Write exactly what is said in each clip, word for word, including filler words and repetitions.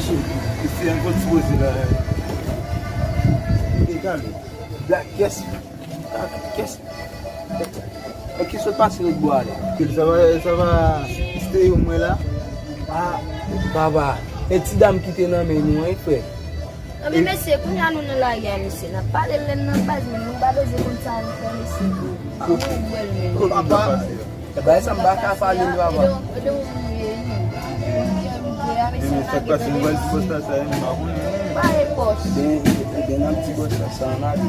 Se yon kote sipoze la. E gade. Black, kès. Kès. E ki sot pase lòt bò a la? Kèl sa va, sa va, se yo mwen la. Ah, papa. E ti dam ki te nan men nou an, frè? Anben, mesye, kounye a nou nan lari a, mesye. N ap pale lèn nan baz, men nou pa bezwen konn sa nou fè, mesye. Kou, kou, papa. Bagay sa m pa ka pale l, papa. Ede w, ede w, ede w, ede w, ede w, mesye. Sa k pase, nou pral ti pòs la, sa, m pa konnen. Pa e pòs. Ben, ben, nan ti pòs la, sa, ann ale.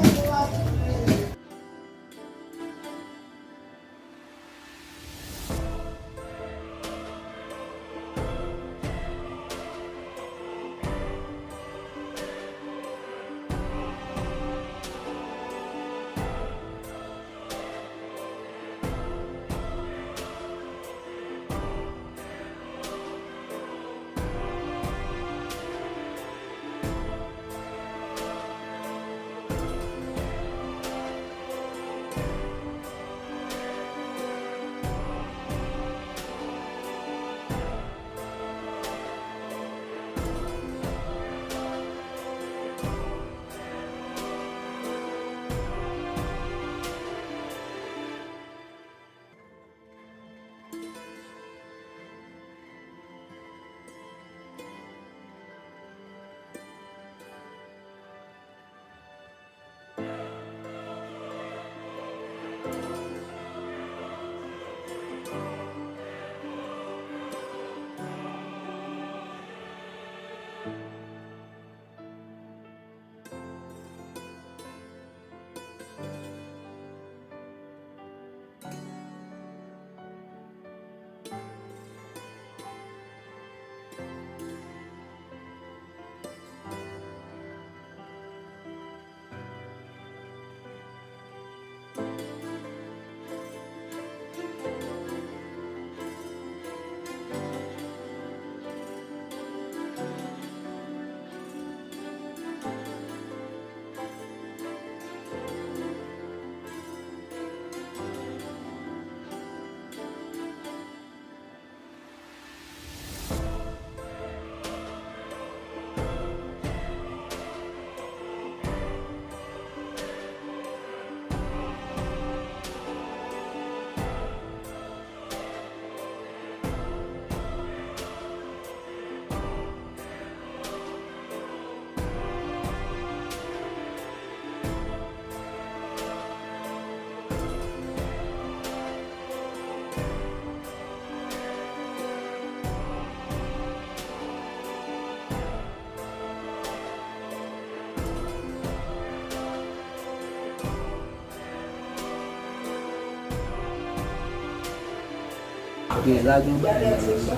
Gen lajan bagay nan men m.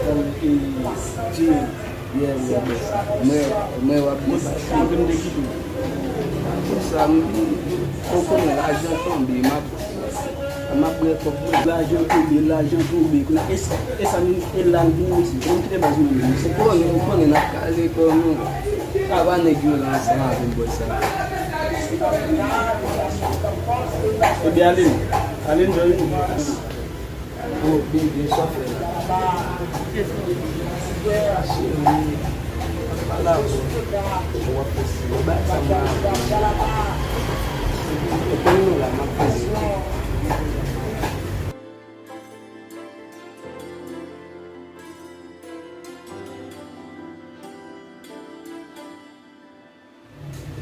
Kòm, e, Jimmy, yeah, yeah, yeah. Mwen, mwen w ap byen pase. Konsa, m, m, ou konnen lajan tonbe, m ap, m ap bwè kòk mwen. Lajan tonbe, lajan tonbe. Kounye a, e sa, e sa nou, e la nou vin, mesye. Nou kite baz nou menm, mesye. Ou konnen, ou konnen, n ap kaze kò nou. Sa pa nèg yo la ansanm avè m bò sa. Ebyen, ale n, ale n, jwenn nou. Oh, bebe, sa fè la. Cheri, pa la, w ap fè si, w ap sa m la. Ou konn nou la, m ap fè si.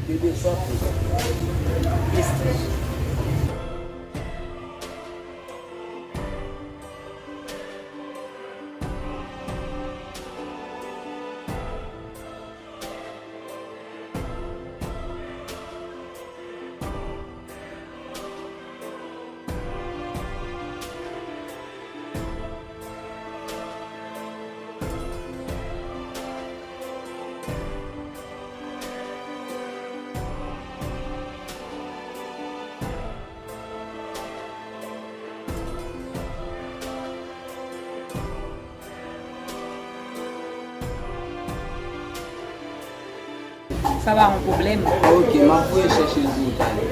Bebe, sa w ap fè? Sa pa yon pwoblèm. Ok, m ap voye chèche l pou ou talè.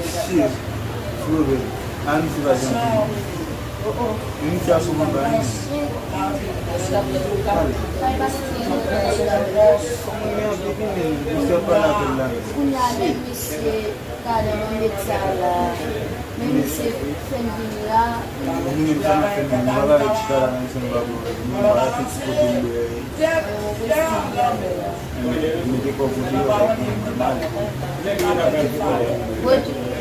Shit, pwoblèm. Ann, se pa jan. Misye a sou mwen ba anyen. Kounye a, men misye, gade, men met sa la. Men misye fè l vini la. Retounen.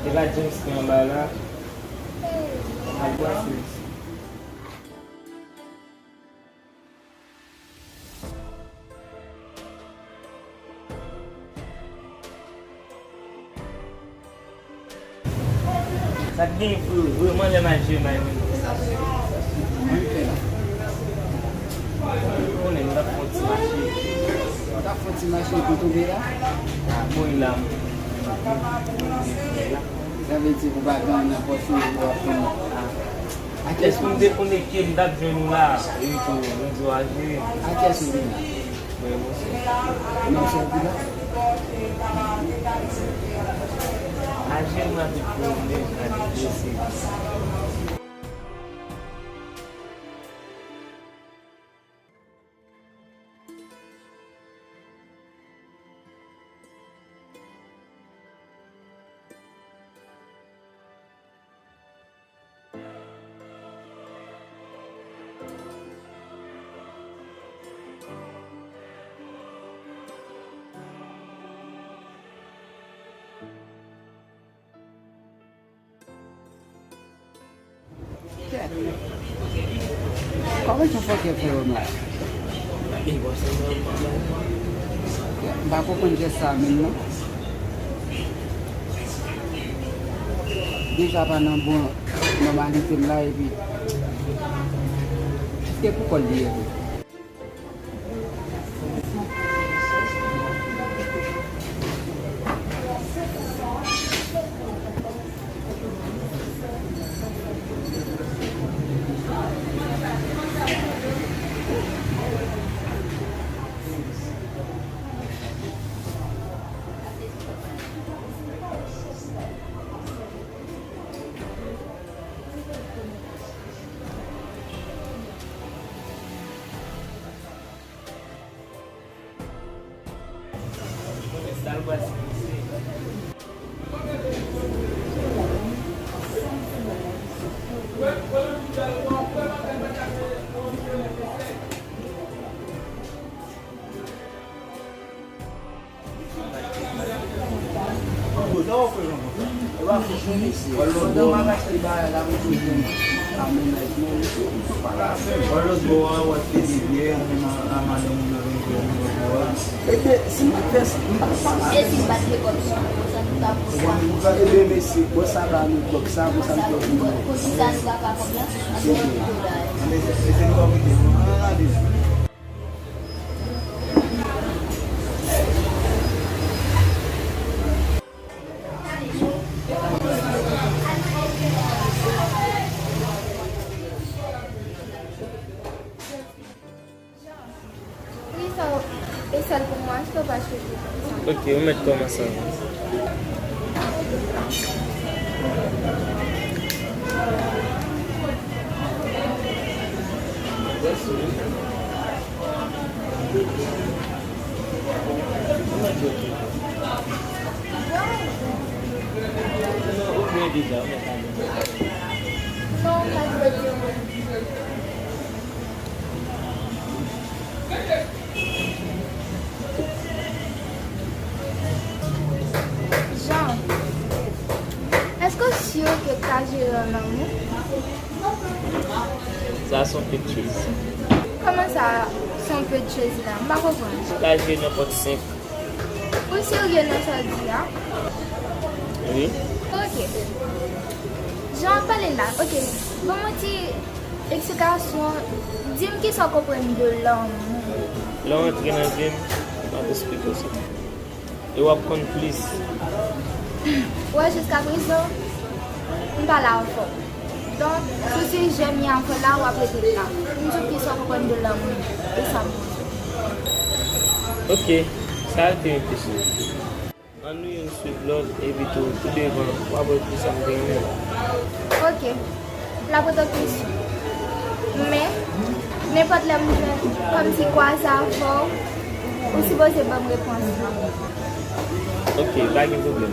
E pa James ki anba la. Al brase misye. Sa k gen vre, vrèman lè m al jere may mwen. Konnen m t ap fè yon ti mache. Ou t ap fè yon ti mache epi w tonbe la? A, bon, la m. Sa vle di ou pa gen anyen nan pòch ou, ou ap fini. A kiyès ou ye? Depi m te konnen ke m t ap jwenn ou la, epi tou, m di w al jere. A kiyès ou ye la? Mwen, monchè. Monchè, ou la? Al jere m la tout pwoblèm, al jere. Kèt. Kòman jan fòkè fè yo mal? M pa konprann jès sa menm non. Deja pa nan bon nòmalite m la epi se pou kò l li ye tou. Ebyen, si m pa fè sa, ebyen, mesye, bon, sa ba nou kòb sa, bon, sa nou fè pou nou. Wi, sa e sèl pou mwen, èske w pa cheve konsa? Ok, ou mèt kòmanse avan. Jean, èske w si ke w ka jere yon lanmou? Sa se yon pèt chèz. Kòman sa, se yon pèt chèz la? M pa konprann. Ou ka jere nenpòt senk. Ou serye nan sa w di a? Wi. Ok. Jean, pale la. Ok. Ban m yon ti eksplikasyon. Di m kisa w konprann de lanmou. Lè w antre nan vi m, m ap esplike w sa. E w ap konn plis. Wè, jiskaprezan, m pale avè w. Donk, si w se jèn, y a ankò la, w ap rete la. M di w kisa w konprann de lanmou. E sa m konn. Ok. Sa rete yon kesyon. Ann nou youn swiv lòt, epi tou, tou devan, w ap wè kisa m te renmen. Ok. L ap rete yon kesyon. Men, nenpòt lè m jwenn kòmsi kwaze avè w, ou sipoze ban m repons lan. Ok, pa gen pwoblèm.